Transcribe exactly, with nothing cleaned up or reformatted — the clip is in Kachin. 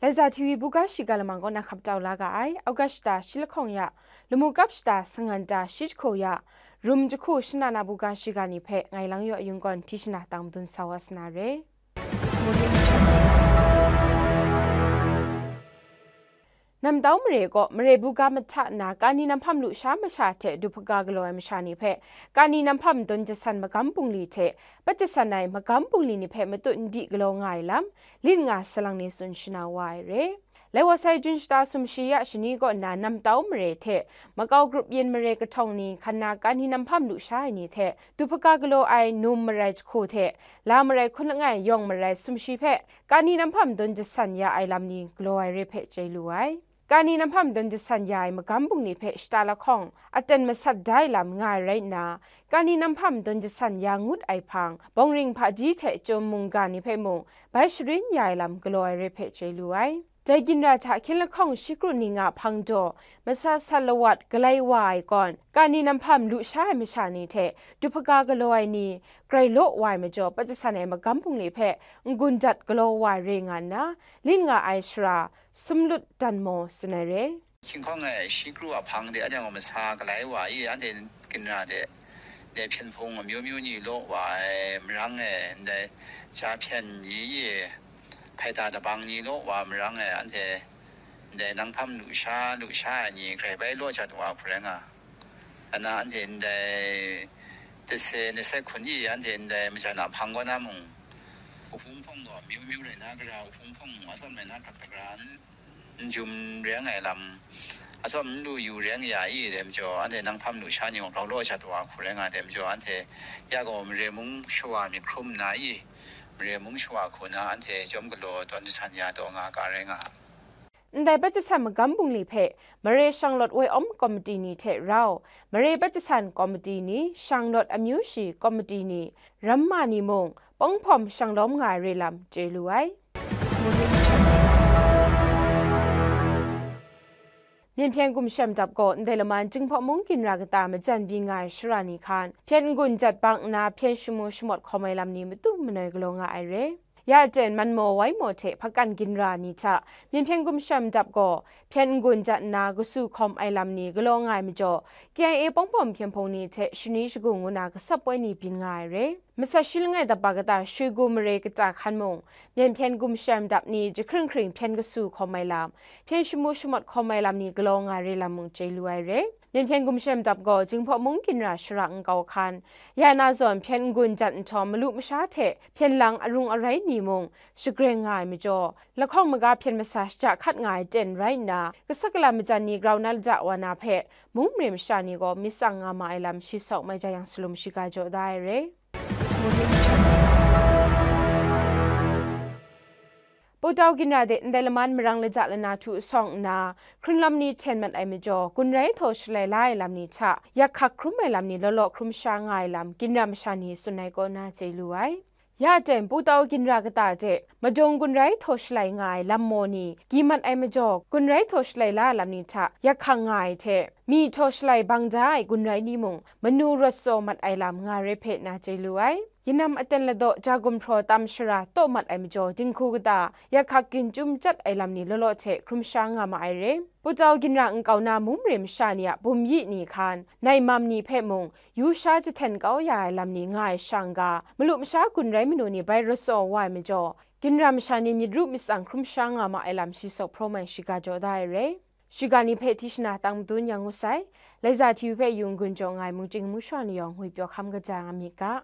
Laiza T V buga shiga lamang kaw na hkap tau la ga ai, August shata shi lahkawng ya, lamu kap shata sangan ta shi jahku ya, rum jahku shana na buga shiga ni hpe ngai Lang Yaw Yung gaw hti shana tang madun sa wa sa na re. Namtau mare kaw mare buga mahta nna kani namhpam lusha masha hte duhpaga galaw ai masha ni hpe kani namhpam dawn jasan magam bungli hte pat jasan ai magam bungli ni hpe matut n di galaw nga ai lam, lit nga salang ni tsun shana wa ai re. Lai wa sai Jun shata sumshi ya shani kaw nna namtau mare hte makau grup yin mare kahtawng ni hkan na kani namhpam lusha ai ni hte duhpaga galaw ai num marai jahku hte la marai hkun langai yawng marai sumshi hpe kani namhpam dawn jasan ya ai lam ni galaw ai re hpe chye lu ai. Kani namhpam dawn jasan ya ai magam bungli hpe shata lahkawng aten masat da ai lam nga ai rai nna, kani namhpam dawn jasan ya ngut ai hpang, bawngring hpaji hte chyum mungga ni hpe mung bai sharin ya ai lam galaw ai re hpe chye lu ai. Dai ginra hta hkyen lahkawng shi kru ni nga hpang daw, masa sat lawat galai wa ai kawn, kani namhpam lusha ai masha ni hte duhpaga galaw ai ni grai law wa ai majaw, pat jasan ai magam bungli hpe n-gun dat galaw wa ai re nga nna, lit nga ai shara, Sumlut dan maw tsun ai re. Hkying hkawng e shi kru a hpang de a jang gaw masa galai wa i, anhte ginra de, de hpyen hpung amyu myu ni law wa ai marang e, ndai ja hpyen ni i, hpaita dabang ni law wa marang e, anhte ndai nang hpam lusha, lusha ai ni grai bai law jat wa hku rai nga. Ana anhte ndai tase naset hkun i, anhte ndai majan a hpang kaw na mung, uhpung hpawng gaw amyu myu rai na, gara uhpung hpawng atsam rai na hkrak dagra n, n jum reng ai lam, atsawm n lu yu reng ya i, dai majaw, anhte nang hpam lusha ni gaw grau law jat wa hku rai nga, dai majaw, anhte ya gaw mare mung shawa myit hkrum nna i, mare mung shawa hku na anhte chyawm galaw tawn jasan ya taw nga ga rai nga. Ndai pat jasan magam bungli hpe mare shanglawt woi awm komiti ni hte rau, mare pat jasan komiti ni, shanglawt amyu shi komiti ni, ramma ni mung, pawng hpawm shanglawm nga ai re lam chye lu ai. Myen hpyen gumshem dap gaw ndai laman Jinghpaw mung ginra kata majan byin nga ai shara ni hkan, hpyen n-gun jat bang nna hpyen shamu shamawt hkawm ai lam ni matu manoi galaw nga ai re. Ya aten man maw wai maw hte hpakan ginra ni hta myen hpyen gumshem dap gaw hpyen n-gun jat nna kasu hkawm ai lam ni galaw nga ai majaw, K I A pawng hpawm hpyen hpung ni hte shani shagu ngu na gasap poi ni byin nga ai re. Masat shi langai dapa kata Shoigu mare kata hkan mung, myen hpyen gumshem dap ni jahkring hkring hpyen kasu hkawm ai lam, hpyen shamu shamawt hkawm ai lam ni galaw nga ai re lam mung chye lu ai re. Myen hpyen gumshem dap gaw Jinghpaw mung ginra shara nkau hkan, ya na zawn hpyen n-gun jat nhtawm malu masha hte hpyen lang arung arai ni mung shagreng nga ai majaw, lahkawng maga hpyen masa shaja hkat nga ai ten rai nna, kasak kala majan ni grau na lata wa na hpe, mung mare masha ni gaw myit tsang nga ma ai lam shi Sawk Mai Ja Yang Salum shiga jaw da ai re. Putau ginra de ndai laman marang laja lana htu asawng nna, hkrunlam ni hten mat ai majaw, gun rai htaw shalai la ai lam ni hta, yak hkak hkrum ai lam ni law law hkrum sha nga ai lam, ginra masha ni tsun ai kaw na chye lu ai. Ya aten Putau ginra kata de, madung gun rai htaw shalai nga ai lam maw ni, gyi mat ai majaw, gun rai htaw shalai la ai lam ni hta, yak hkang nga ai hte, mi htaw shalai bang da ai gun rai ni mung, manu rawt tsaw mat ai lam nga re hpe na chye lu ai. Yanam aten ladaw ja gumhpraw tam shara taw mat ai majaw, dinghku kata, yak hkak ginjum chyat ai lam ni law law hte hkrum sha nga ma ai re. Putau ginra nkau na mung mare masha ni a bumyi ni hkan, nai mam ni hpe mung, yu sha jahten kau ya ai lam ni nga ai shang ga, malu masha gun rai manu ni bai rawt tsaw wa ai majaw, ginra masha ni myit ru myit tsang hkrum sha nga ma ai lam shi Sawk Hpraw Mai shiga jaw da ai re. Shiga ni hpe hti shana tang madun yang ngu sai, Laiza T V hpe yung gun jaw nga ai mungchying mungshwa ni yawng ngwi pyaw hkam kaja nga myit ga.